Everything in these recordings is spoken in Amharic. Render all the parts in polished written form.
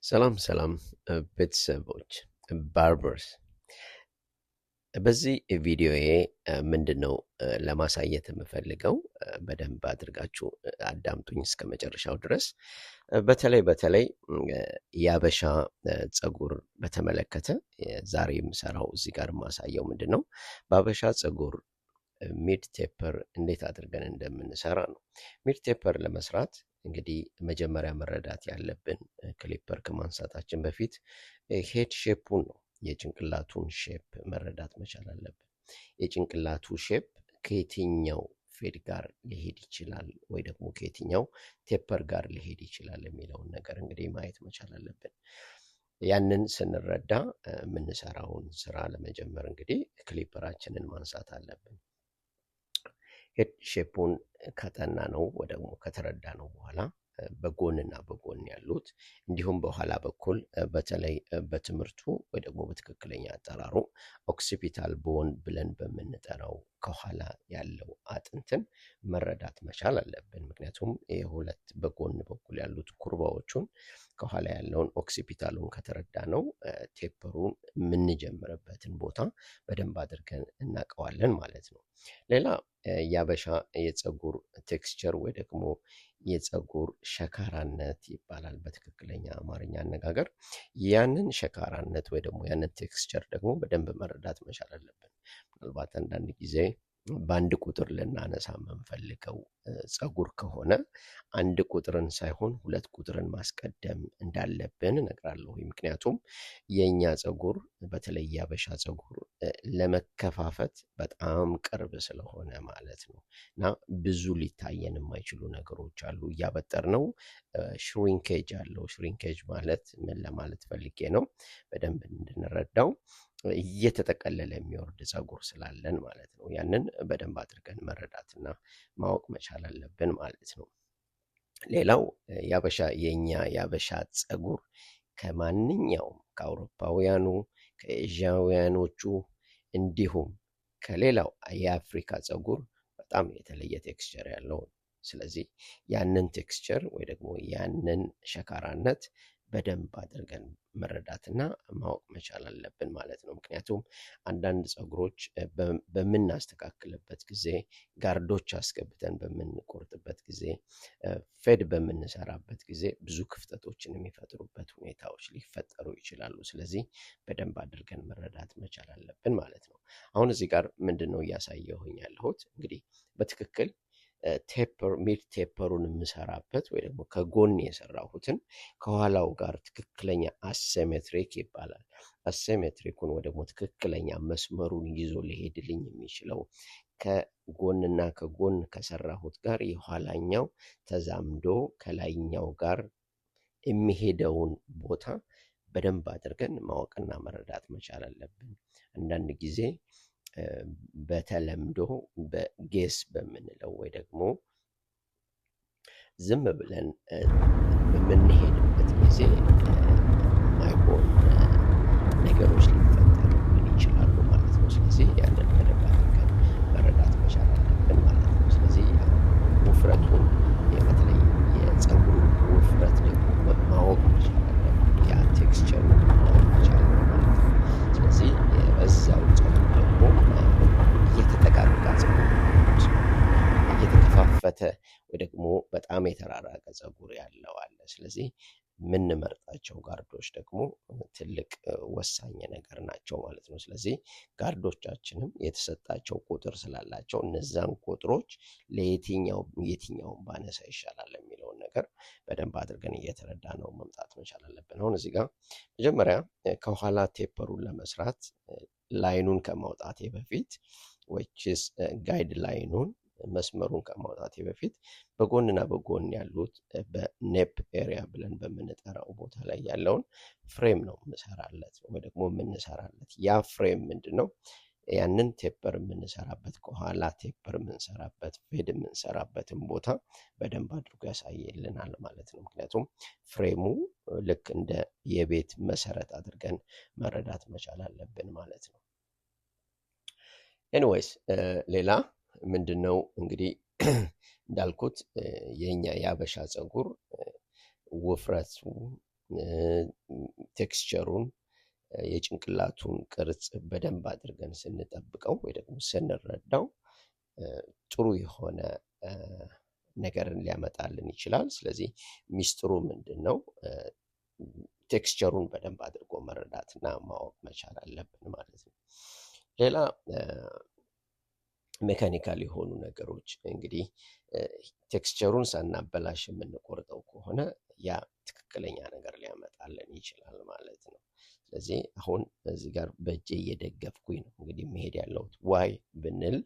ሰላም ሰላም ቤተሰቦች barbers፣ በዚህ ቪዲዮዬ ምንድን ነው ለማሳየት የምፈልገው? በደንብ አድርጋችሁ አዳምጡኝ እስከ መጨረሻው ድረስ። በተለይ በተለይ የአበሻ ፀጉር በተመለከተ ዛሬ የምሰራው፣ እዚህ ጋር የማሳየው ምንድን ነው፣ በአበሻ ፀጉር mid taper እንዴት አድርገን እንደምንሰራ ነው። Mid taper ለመስራት እንግዲህ መጀመሪያ መረዳት ያለብን clipper ከማንሳታችን በፊት head shape ኡን ነው። የጭንቅላቱን shape መረዳት መቻል አለብን። የጭንቅላቱ shape ከየትኛው fade ጋር ሊሄድ ይችላል ወይ ደግሞ ከየትኛው taper ጋር ሊሄድ ይችላል የሚለውን ነገር እንግዲህ ማየት መቻል አለብን። ያንን ስንረዳ የምንሰራውን ስራ ለመጀመር እንግዲህ clipper ኣችንን ማንሳት አለብን። Head shape ኡን ካጠናነው ወይ ደግሞ ከተረዳነው በኋላ በጎንና በጎን ያሉት እንዲሁም በኋላ በኩል በተለይ በትምህርቱ ወይ ደግሞ በትክክለኛ አጠራሩ occipital bone ብለን በምንጠራው ከኋላ ያለው አጥንትን መረዳት መቻል አለብን። ምክንያቱም የሁለት በጎን በኩል ያሉት ኩርባዎቹን፣ ከኋላ ያለውን occipital ኡን ከተረዳነው taper ኡን የምንጀምርበትን ቦታ በደንብ አድርገን እናውቀዋለን ማለት ነው። ሌላ የአበሻ የፀጉር texture ወይ ደግሞ የፀጉር ሸካራነት ይባላል በትክክለኛ አማርኛ አነጋገር። ያንን ሸካራነት ወይ ደግሞ ያንን texture ደግሞ በደንብ መረዳት መቻል አለብን። ምናልባት አንዳንድ ጊዜ በአንድ ቁጥር ልናነሳ የምንፈልገው ፀጉር ከሆነ አንድ ቁጥርን ሳይሆን ሁለት ቁጥርን ማስቀደም እንዳለብን እነግራለሁ። ምክንያቱም የእኛ ፀጉር፣ በተለይ የአበሻ ፀጉር ለመከፋፈት በጣም ቅርብ ስለሆነ ማለት ነው። እና ብዙ ሊታየን የማይችሉ ነገሮች አሉ። እያበጠርነው shrinkage አለው። Shrinkage ማለት ምን ለማለት ፈልጌ ነው? በደንብ እንድንረዳው እየተጠቀለለ የሚወርድ ፀጉር ስላለን ማለት ነው። ያንን በደንብ አድርገን መረዳትና ማወቅ መቻል አለብን ማለት ነው። ሌላው የአበሻ፣ የኛ የአበሻ ፀጉር ከማንኛውም ከአውሮፓውያኑ፣ ከኤዥያውያኖቹ እንዲሁም ከሌላው የአፍሪካ ፀጉር በጣም የተለየ texture ያለው ነው። ስለዚህ ያንን texture ወይ ደግሞ ያንን ሸካራነት በደንብ አድርገን መረዳትና ማወቅ መቻል አለብን ማለት ነው። ምክንያቱም አንዳንድ ፀጉሮች በምናስተካክልበት ጊዜ፣ guard ኦች አስገብተን በምንቆርጥበት ጊዜ፣ fade በምንሰራበት ጊዜ ብዙ ክፍተቶችን የሚፈጥሩበት ሁኔታዎች ሊፈጠሩ ይችላሉ። ስለዚህ በደንብ አድርገን መረዳት መቻል አለብን ማለት ነው። አሁን እዚህ ጋር ምንድን ነው እያሳየሁኝ ያለሁት? እንግዲህ በትክክል taper፣ mid taper ኡን የምሰራበት ወይ ደግሞ ከጎን የሰራሁትን ከኋላው ጋር ትክክለኛ asymmetric ይባላል። Asymmetric ኡን ወይ ደግሞ ትክክለኛ መስመሩን ይዞ ሊሄድልኝ የሚችለው ከጎንና ከጎን ከሰራሁት ጋር የኋላኛው ተዛምዶ ከላይኛው ጋር የሚሄደውን ቦታ በደንብ አድርገን ማወቅና መረዳት መቻል አለብን። አንዳንድ ጊዜ በተለምዶ በ guess በምንለው ወይ ደግሞ ዝም ብለን በምንሄድበት ጊዜ ማይሆን ነገሮች ሊፈጠሩብን ይችላሉ ማለት ነው። ስለዚህ ያንን በደንብ አድርገን መረዳት መቻል አለብን ማለት ነው። ስለዚህ ውፍረቱን፣ በተለይ የፀጉሩ ውፍረት ደግሞ ማወቅ መቻል አለብን። ያ texture ኡ ማወቅ መቻል ነው ማለት ነው። ስለዚህ የበዛው ፀጉር ደግሞ እየተጠጋጋ ፀጉር፣ እየተከፋፈተ ወይ ደግሞ በጣም የተራራቀ ፀጉር ያለው አለ። ስለዚህ የምንመርጣቸው guard ኦች ደግሞ ትልቅ ወሳኝ ነገር ናቸው ማለት ነው። ስለዚህ guard ኦቻችንም የተሰጣቸው ቁጥር ስላላቸው እነዛን ቁጥሮች ለየትኛው የትኛውን ባነሳ ይሻላል የሚለውን ነገር በደንብ አድርገን እየተረዳነው መምጣት መቻል አለብን። አሁን እዚህ ጋር መጀመሪያ ከኋላ taper ኡን ለመስራት line ኡን ከማውጣቴ በፊት፣ which is guide line ኡን፣ መስመሩን ከማውጣቴ በፊት በጎንና በጎን ያሉት በ nape area ብለን በምንጠራው ቦታ ላይ ያለውን frame ነው የምሰራለት ወይ ደግሞ የምንሰራለት። ያ frame ምንድን ነው? ያንን taper የምንሰራበት፣ ከኋላ taper የምንሰራበት፣ fade የምንሰራበትን ቦታ በደንብ አድርጎ ያሳይልናል ማለት ነው። ምክንያቱም frame ኡ ልክ እንደ የቤት መሰረት አድርገን መረዳት መቻል አለብን ማለት ነው። Anyways፣ ሌላ ምንድን ነው? እንግዲህ እንዳልኩት የኛ የአበሻ ፀጉር ውፍረቱ Texture ኡን፣ የጭንቅላቱን ቅርጽ በደንብ አድርገን ስንጠብቀው ወይ ደግሞ ስንረዳው ጥሩ የሆነ ነገርን ሊያመጣልን ይችላል። ስለዚህ ሚስጥሩ ምንድን ነው? Texture ኡን በደንብ አድርጎ መረዳትና ማወቅ መቻል አለብን ማለት ነው። ሌላ mechanical የሆኑ ነገሮች፣ እንግዲህ texture ኡን ሳናበላሽ የምንቆርጠው ከሆነ ያ ትክክለኛ ነገር ሊያመጣልን ይችላል ማለት ነው። ስለዚህ አሁን እዚህ ጋር በእጄ እየደገፍኩኝ ነው እንግዲህ መሄድ ያለሁት። Why ብንል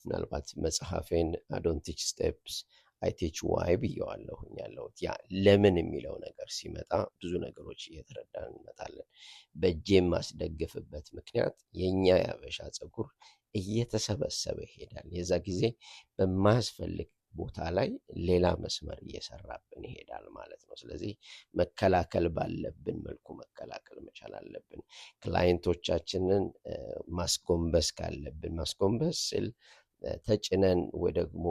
ምናልባት መጽሐፌን "I don't teach steps, I teach why" ብየዋለሁኝ ያለሁት። ያ ለምን የሚለው ነገር ሲመጣ ብዙ ነገሮች እየተረዳን እንመጣለን። በእጄ የማስደግፍበት ምክንያት የእኛ የአበሻ ፀጉር እየተሰበሰበ ይሄዳል። የዛ ጊዜ በማያስፈልግ ቦታ ላይ ሌላ መስመር እየሰራብን ይሄዳል ማለት ነው። ስለዚህ መከላከል ባለብን መልኩ መከላከል መቻል አለብን። Client ኦቻችንን ማስጎንበስ ካለብን፣ ማስጎንበስ ስል ተጭነን ወይ ደግሞ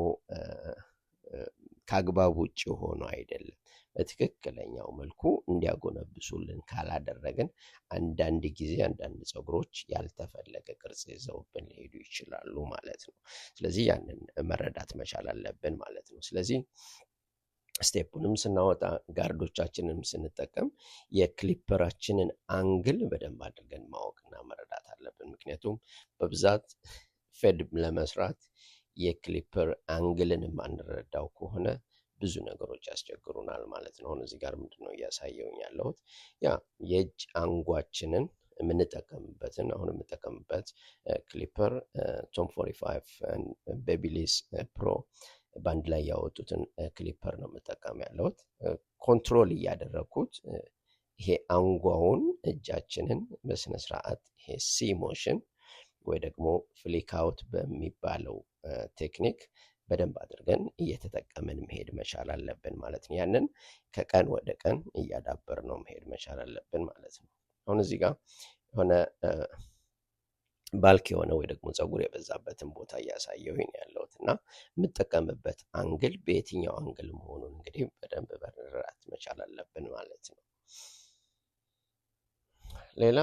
ከአግባብ ውጭ ሆኖ አይደለም። በትክክለኛው መልኩ እንዲያጎነብሱልን ካላደረግን አንዳንድ ጊዜ አንዳንድ ፀጉሮች ያልተፈለገ ቅርጽ ይዘውብን ሊሄዱ ይችላሉ ማለት ነው። ስለዚህ ያንን መረዳት መቻል አለብን ማለት ነው። ስለዚህ step ኡንም ስናወጣ፣ guard ኦቻችንንም ስንጠቀም የ clipper ኣችንን angle በደንብ አድርገን ማወቅና መረዳት አለብን። ምክንያቱም በብዛት fade ለመስራት የ clipper angle ን የማንረዳው ከሆነ ብዙ ነገሮች ያስቸግሩናል ማለት ነው። አሁን እዚህ ጋር ምንድን ነው እያሳየውኝ ያለሁት? ያ የእጅ አንጓችንን የምንጠቀምበትን፣ አሁን የምጠቀምበት clipper Tom 45 Babyliss Pro በአንድ ላይ ያወጡትን clipper ነው የምጠቀም ያለሁት። Control እያደረግኩት ይሄ አንጓውን እጃችንን በስነ ስርዓት ይሄ C motion ወይ ደግሞ flick out በሚባለው technique በደንብ አድርገን እየተጠቀምን መሄድ መቻል አለብን ማለት ነው። ያንን ከቀን ወደ ቀን እያዳበርነው መሄድ መቻል አለብን ማለት ነው። አሁን እዚህ ጋር የሆነ bulk የሆነ ወይ ደግሞ ፀጉር የበዛበትን ቦታ እያሳየሁኝ ነው ያለሁት እና የምጠቀምበት angle በየትኛው angle መሆኑን እንግዲህ በደንብ መረዳት መቻል አለብን ማለት ነው። ሌላ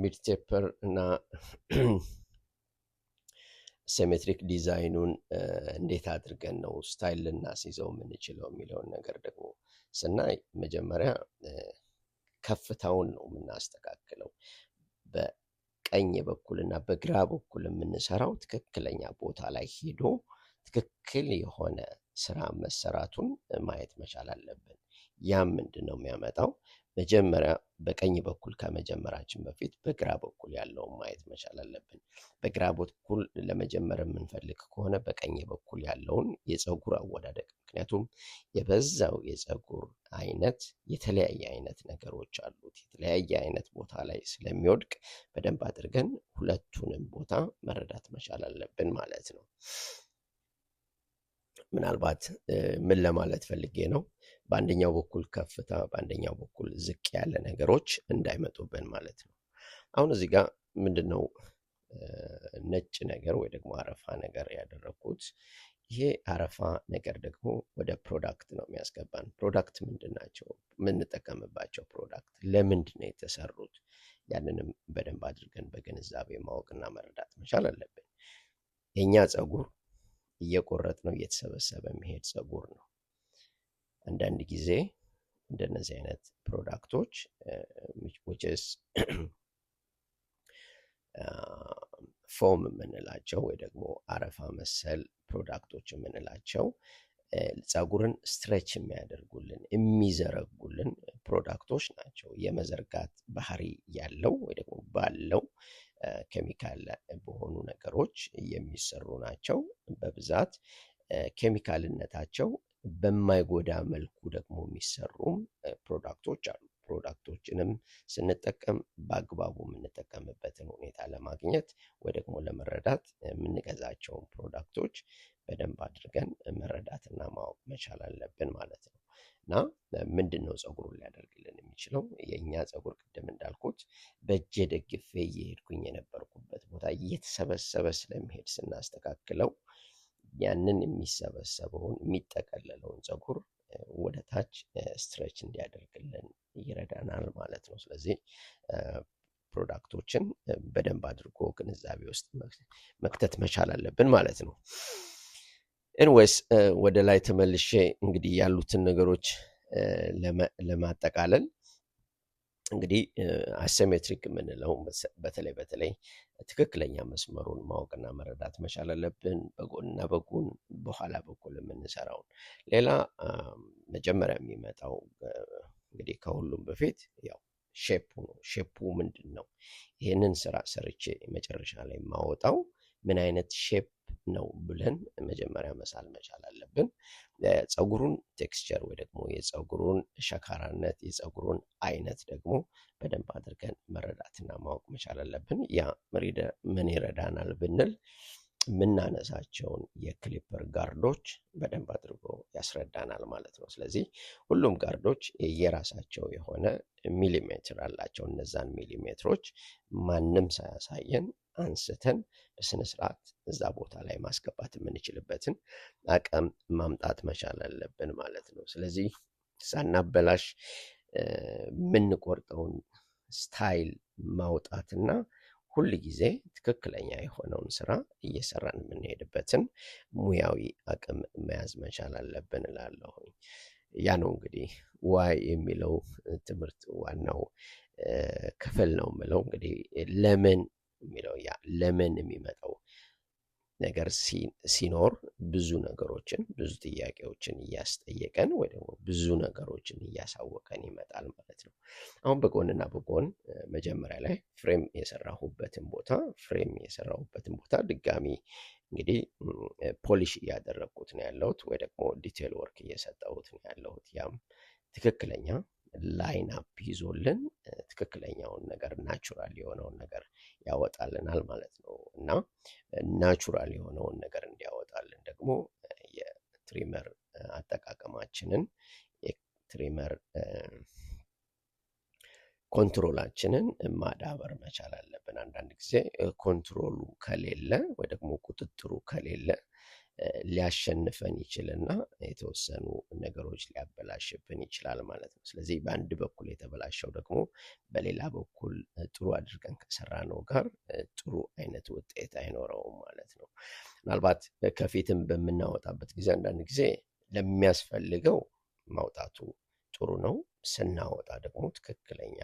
mid taper እና symmetric design ኡን እንዴት አድርገን ነው style ልናስይዘው የምንችለው የሚለውን ነገር ደግሞ ስናይ መጀመሪያ ከፍታውን ነው የምናስተካክለው። በቀኝ በኩል እና በግራ በኩል የምንሰራው ትክክለኛ ቦታ ላይ ሄዶ ትክክል የሆነ ስራ መሰራቱን ማየት መቻል አለብን። ያም ምንድን ነው የሚያመጣው? መጀመሪያ በቀኝ በኩል ከመጀመራችን በፊት በግራ በኩል ያለውን ማየት መቻል አለብን። በግራ በኩል ለመጀመር የምንፈልግ ከሆነ በቀኝ በኩል ያለውን የፀጉር አወዳደቅ፣ ምክንያቱም የበዛው የፀጉር አይነት የተለያየ አይነት ነገሮች አሉት። የተለያየ አይነት ቦታ ላይ ስለሚወድቅ በደንብ አድርገን ሁለቱንም ቦታ መረዳት መቻል አለብን ማለት ነው። ምናልባት ምን ለማለት ፈልጌ ነው? በአንደኛው በኩል ከፍታ በአንደኛው በኩል ዝቅ ያለ ነገሮች እንዳይመጡብን ማለት ነው። አሁን እዚህ ጋር ምንድን ነው ነጭ ነገር ወይ ደግሞ አረፋ ነገር ያደረግኩት? ይሄ አረፋ ነገር ደግሞ ወደ product ነው የሚያስገባን። Product ምንድን ናቸው? የምንጠቀምባቸው product ለምንድን ነው የተሰሩት? ያንንም በደንብ አድርገን በግንዛቤ ማወቅና መረዳት መቻል አለብን። የእኛ ፀጉር እየቆረጥነው እየተሰበሰበ የሚሄድ ፀጉር ነው። አንዳንድ ጊዜ እንደነዚህ አይነት product ኦች which is foam የምንላቸው ወይ ደግሞ አረፋ መሰል product ኦች የምንላቸው ፀጉርን stretch የሚያደርጉልን፣ የሚዘረጉልን product ኦች ናቸው። የመዘርጋት ባህሪ ያለው ወይ ደግሞ ባለው ኬሚካል በሆኑ ነገሮች የሚሰሩ ናቸው። በብዛት ኬሚካልነታቸው በማይጎዳ መልኩ ደግሞ የሚሰሩም product ኦች አሉ። Product ኦችንም ስንጠቀም በአግባቡ የምንጠቀምበትን ሁኔታ ለማግኘት ወይ ደግሞ ለመረዳት የምንገዛቸውን product ኦች በደንብ አድርገን መረዳትና ማወቅ መቻል አለብን ማለት ነው። እና ምንድን ነው ፀጉሩን ሊያደርግልን የሚችለው? የእኛ ፀጉር ቅድም እንዳልኩት በእጄ ደግፌ እየሄድኩኝ የነበርኩበት ቦታ እየተሰበሰበ ስለሚሄድ ስናስተካክለው ያንን የሚሰበሰበውን፣ የሚጠቀለለውን ፀጉር ወደ ታች stretch እንዲያደርግልን ይረዳናል ማለት ነው። ስለዚህ product ኦችን በደንብ አድርጎ ግንዛቤ ውስጥ መክተት መቻል አለብን ማለት ነው። Anyways፣ ወደ ላይ ተመልሼ እንግዲህ ያሉትን ነገሮች ለማጠቃለል እንግዲህ asymmetric የምንለው በተለይ በተለይ ትክክለኛ መስመሩን ማወቅና መረዳት መቻል አለብን። በጎንና በጎን በኋላ በኩል የምንሰራውን። ሌላ መጀመሪያ የሚመጣው እንግዲህ ከሁሉም በፊት ያው shape ኡ ነው። Shape ኡ ምንድን ነው? ይህንን ስራ ሰርቼ መጨረሻ ላይ የማወጣው ምን አይነት shape ነው ብለን መጀመሪያ መሳል መቻል አለብን። ፀጉሩን texture ወይ ደግሞ የፀጉሩን ሸካራነት፣ የፀጉሩን አይነት ደግሞ በደንብ አድርገን መረዳትና ማወቅ መቻል አለብን። ያ ምን ይረዳናል ብንል የምናነሳቸውን የ clipper guard ኦች በደንብ አድርጎ ያስረዳናል ማለት ነው። ስለዚህ ሁሉም guard ኦች የየራሳቸው የሆነ ሚሊሜትር አላቸው። እነዛን ሚሊሜትሮች ማንም ሳያሳየን አንስተን በስነ ስርዓት እዛ ቦታ ላይ ማስገባት የምንችልበትን አቅም ማምጣት መቻል አለብን ማለት ነው። ስለዚህ ሳናበላሽ የምንቆርጠውን style ማውጣትና ሁል ጊዜ ትክክለኛ የሆነውን ስራ እየሰራን የምንሄድበትን ሙያዊ አቅም መያዝ መቻል አለብን እላለሁኝ። ያ ነው እንግዲህ why የሚለው ትምህርት ዋናው ክፍል ነው የምለው። እንግዲህ ለምን የሚለው፣ ያ ለምን የሚመጣው ነገር ሲኖር ብዙ ነገሮችን፣ ብዙ ጥያቄዎችን እያስጠየቀን ወይ ደግሞ ብዙ ነገሮችን እያሳወቀን ይመጣል ማለት ነው። አሁን በጎንና በጎን መጀመሪያ ላይ frame የሰራሁበትን ቦታ ድጋሚ እንግዲህ polish እያደረግኩት ነው ያለሁት ወይ ደግሞ detail work እየሰጠሁት ነው ያለሁት። ያም ትክክለኛ line up ይዞልን ትክክለኛውን ነገር፣ natural የሆነውን ነገር ያወጣልናል ማለት ነው። እና natural የሆነውን ነገር እንዲያወጣልን ደግሞ የ trimmer አጠቃቀማችንን፣ የ trimmer control ኣችንን ማዳበር መቻል አለብን። አንዳንድ ጊዜ control ኡ ከሌለ ወይ ደግሞ ቁጥጥሩ ከሌለ ሊያሸንፈን ይችልና የተወሰኑ ነገሮች ሊያበላሽብን ይችላል ማለት ነው። ስለዚህ በአንድ በኩል የተበላሸው ደግሞ በሌላ በኩል ጥሩ አድርገን ከሰራነው ጋር ጥሩ አይነት ውጤት አይኖረውም ማለት ነው። ምናልባት ከፊትም በምናወጣበት ጊዜ አንዳንድ ጊዜ ለሚያስፈልገው ማውጣቱ ጥሩ ነው። ስናወጣ ደግሞ ትክክለኛ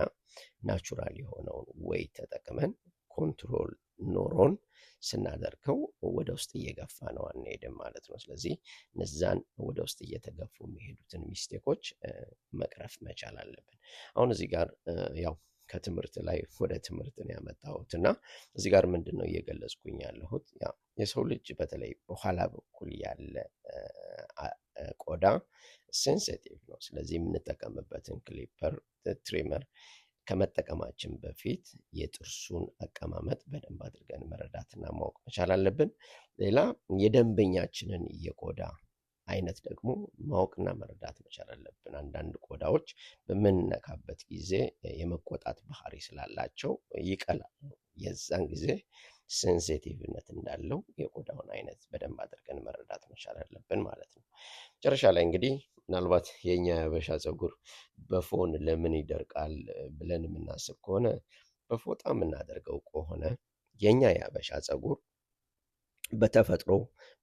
natural የሆነውን way ተጠቅመን control ኖሮን ስናደርገው ወደ ውስጥ እየገፋ ነው አንሄድም ማለት ነው። ስለዚህ እነዛን ወደ ውስጥ እየተገፉ የሚሄዱትን mistake ኦች መቅረፍ መቻል አለብን። አሁን እዚህ ጋር ያው ከትምህርት ላይ ወደ ትምህርት ነው ያመጣሁት እና እዚህ ጋር ምንድን ነው እየገለጽኩኝ ያለሁት? ያ የሰው ልጅ በተለይ በኋላ በኩል ያለ ቆዳ sensitive ነው። ስለዚህ የምንጠቀምበትን clipper trimmer ከመጠቀማችን በፊት የጥርሱን አቀማመጥ በደንብ አድርገን መረዳትና ማወቅ መቻል አለብን። ሌላ የደንበኛችንን የቆዳ አይነት ደግሞ ማወቅና መረዳት መቻል አለብን። አንዳንድ ቆዳዎች በምንነካበት ጊዜ የመቆጣት ባህሪ ስላላቸው ይቀላሉ። የዛን ጊዜ sensitive ነት እንዳለው የቆዳውን አይነት በደንብ አድርገን መረዳት መቻል አለብን ማለት ነው። መጨረሻ ላይ እንግዲህ ምናልባት የኛ የሀበሻ ፀጉር በ phone ለምን ይደርቃል ብለን የምናስብ ከሆነ፣ በፎጣ የምናደርገው ከሆነ የኛ የሀበሻ ፀጉር በተፈጥሮ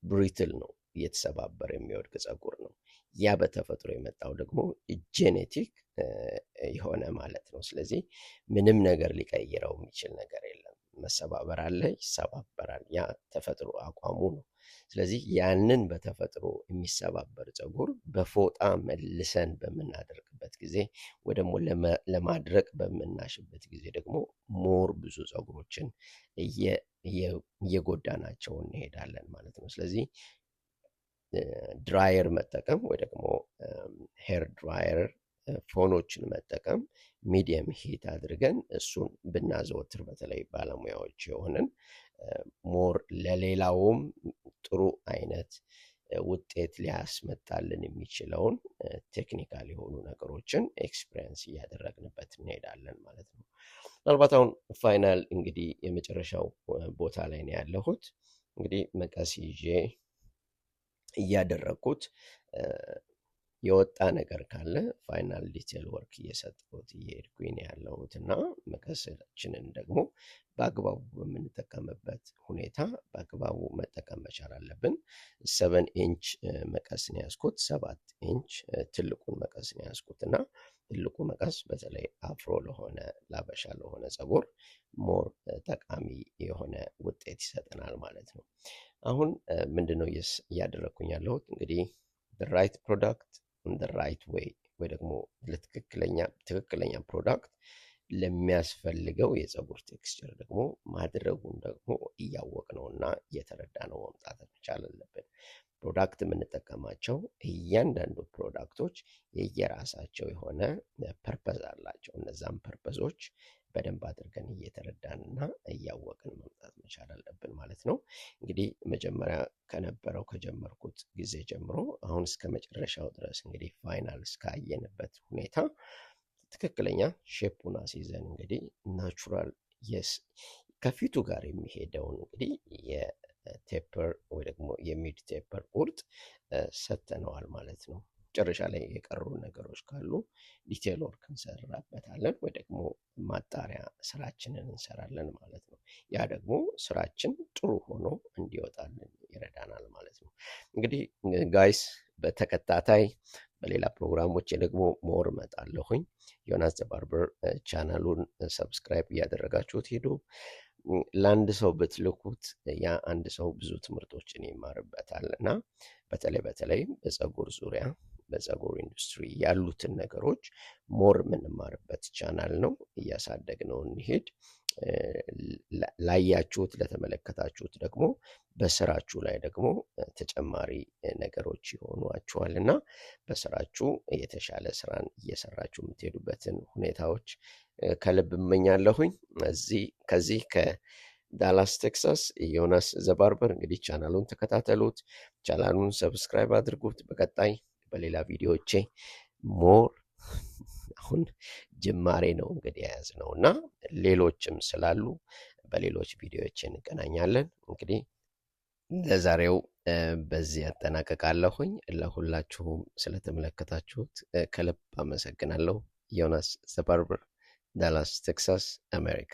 brittle ነው፣ እየተሰባበረ የሚወድቅ ፀጉር ነው። ያ በተፈጥሮ የመጣው ደግሞ genetic የሆነ ማለት ነው። ስለዚህ ምንም ነገር ሊቀይረው የሚችል ነገር የለም። መሰባበር አለ፣ ይሰባበራል። ያ ተፈጥሮ አቋሙ ነው። ስለዚህ ያንን በተፈጥሮ የሚሰባበር ፀጉር በፎጣ መልሰን በምናደርግበት ጊዜ ወይ ደግሞ ለማድረቅ በምናሽበት ጊዜ ደግሞ more ብዙ ፀጉሮችን እየጎዳናቸው እንሄዳለን ማለት ነው። ስለዚህ dryer መጠቀም ወይ ደግሞ hair dryer phone ኦችን መጠቀም፣ medium heat አድርገን እሱን ብናዘወትር፣ በተለይ ባለሙያዎች የሆንን more ለሌላውም ጥሩ አይነት ውጤት ሊያስመጣልን የሚችለውን technical የሆኑ ነገሮችን experience እያደረግንበት እንሄዳለን ማለት ነው። ምናልባት አሁን final እንግዲህ የመጨረሻው ቦታ ላይ ነው ያለሁት። እንግዲህ መቀስ ይዤ እያደረግኩት የወጣ ነገር ካለ final detail work እየሰጠሁት እየሄድኩኝ ነው ያለሁት እና መቀሳችንን ደግሞ በአግባቡ በምንጠቀምበት ሁኔታ በአግባቡ መጠቀም መቻል አለብን። 7 ኢንች መቀስ ነው ያዝኩት። 7 ኢንች ትልቁን መቀስ ነው ያዝኩት እና ትልቁ መቀስ በተለይ afro ለሆነ፣ ላበሻ ለሆነ ፀጉር more ጠቃሚ የሆነ ውጤት ይሰጠናል ማለት ነው። አሁን ምንድነው እያደረግኩኝ ያለሁት? እንግዲህ right product, right way ወይ ደግሞ ለትክክለኛ ትክክለኛ product ለሚያስፈልገው የፀጉር texture ደግሞ ማድረጉን ደግሞ እያወቅነው እና እየተረዳነው መምጣት መቻል አለብን። Product የምንጠቀማቸው እያንዳንዱ product ኦች የየራሳቸው የሆነ purpose አላቸው። እነዛም purpose ኦች በደንብ አድርገን እየተረዳን እና እያወቅን መምጣት መቻል አለብን ማለት ነው። እንግዲህ መጀመሪያ ከነበረው ከጀመርኩት ጊዜ ጀምሮ አሁን እስከ መጨረሻው ድረስ እንግዲህ final እስካየንበት ሁኔታ ትክክለኛ shape ኡን አስይዘን እንግዲህ natural የስ ከፊቱ ጋር የሚሄደውን እንግዲህ የ taper ወይ ደግሞ የ mid taper ቁርጥ ሰጥተነዋል ማለት ነው። መጨረሻ ላይ የቀሩ ነገሮች ካሉ detail work እንሰራበታለን ወይ ደግሞ ማጣሪያ ስራችንን እንሰራለን ማለት ነው። ያ ደግሞ ስራችን ጥሩ ሆኖ እንዲወጣልን ይረዳናል ማለት ነው። እንግዲህ guys፣ በተከታታይ በሌላ ፕሮግራሞች ደግሞ more እመጣለሁኝ። ዮናስ the Barber ቻናሉን subscribe እያደረጋችሁት ሂዱ። ለአንድ ሰው ብትልኩት ያ አንድ ሰው ብዙ ትምህርቶችን ይማርበታል እና በተለይ በተለይ በፀጉር ዙሪያ፣ በፀጉር ኢንዱስትሪ ያሉትን ነገሮች more የምንማርበት ቻናል ነው። እያሳደግነው እንሂድ። ላያችሁት፣ ለተመለከታችሁት ደግሞ በስራችሁ ላይ ደግሞ ተጨማሪ ነገሮች ይሆኗችኋል እና በስራችሁ የተሻለ ስራን እየሰራችሁ የምትሄዱበትን ሁኔታዎች ከልብ እመኛለሁኝ። እዚህ ከዚህ ከዳላስ ቴክሳስ ዮናስ the Barber። እንግዲህ ቻናሉን ተከታተሉት፣ ቻናሉን subscribe አድርጉት። በቀጣይ በሌላ ቪዲዮዎቼ more፣ አሁን ጅማሬ ነው እንግዲህ የያዝነው እና ሌሎችም ስላሉ በሌሎች ቪዲዮዎች እንገናኛለን። እንግዲህ ለዛሬው በዚህ ያጠናቀቃለሁኝ። ለሁላችሁም ስለተመለከታችሁት ከልብ አመሰግናለሁ። ዮናስ the Barber፣ ዳላስ ቴክሳስ፣ አሜሪካ።